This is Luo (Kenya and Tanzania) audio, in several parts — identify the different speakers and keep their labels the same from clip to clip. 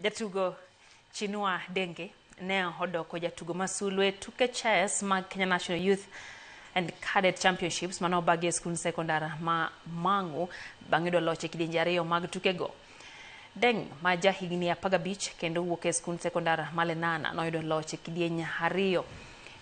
Speaker 1: Jatugo Chinua Denge ne odoko jatugo masulwe tuke chess mag Kenya National Youth and Cadet Championships mane obagi e skund sekondar ma Mang'u bang' yudo loch e kidienje ariyo mag tukego. Deng ma ja higni 15 kendo wuok e skund sekondar ma Lenana noyudo loch e kidieny ariyo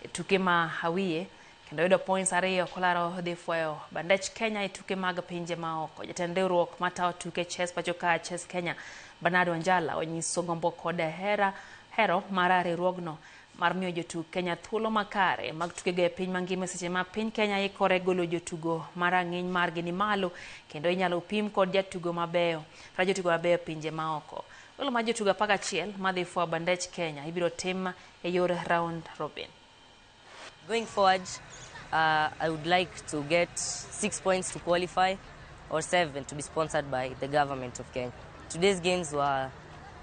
Speaker 1: e tuke ma Hawiye kendo yudo points ariyo kolaro dhi fwayo bandech Kenya e tuke mag pinje maoko. Jatend riwruok matayo tuke chess pacho ka Chess Kenya Bernard Wanjala onyiso gombo kod hera hero mar riwruogno mar miyo jotug Kenya thuolo makare mag tukego e piny mangima e seche ma piny Kenya ikore golo jotugo ma rang'iny margi ni malo kendo inyalo pim kod jatugo mabeyo kata jotugo mabeyo e pinje maoko. Golo mar jotugo 11 madhi fwayo bandech Kenya ibiro tim e yor round robin.
Speaker 2: Going forward, I would like to get 6 points to qualify or 7 to be sponsored by the government of Kenya. Today's games were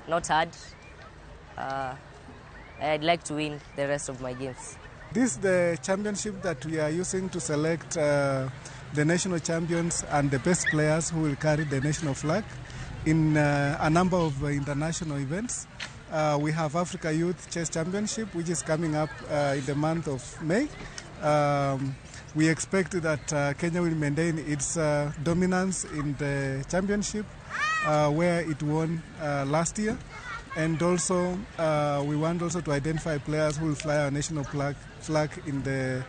Speaker 2: not hard. I'd like to win the rest of my games.
Speaker 3: This is the championship that we are using to select the national champions and the best players who will carry the national flag in a number of international events. We have Africa Youth Chess Championship, which is coming up in the month of May. We expect that Kenya will maintain its dominance in the championship, where it won last year. And also, we want also to identify players who will fly our national flag in the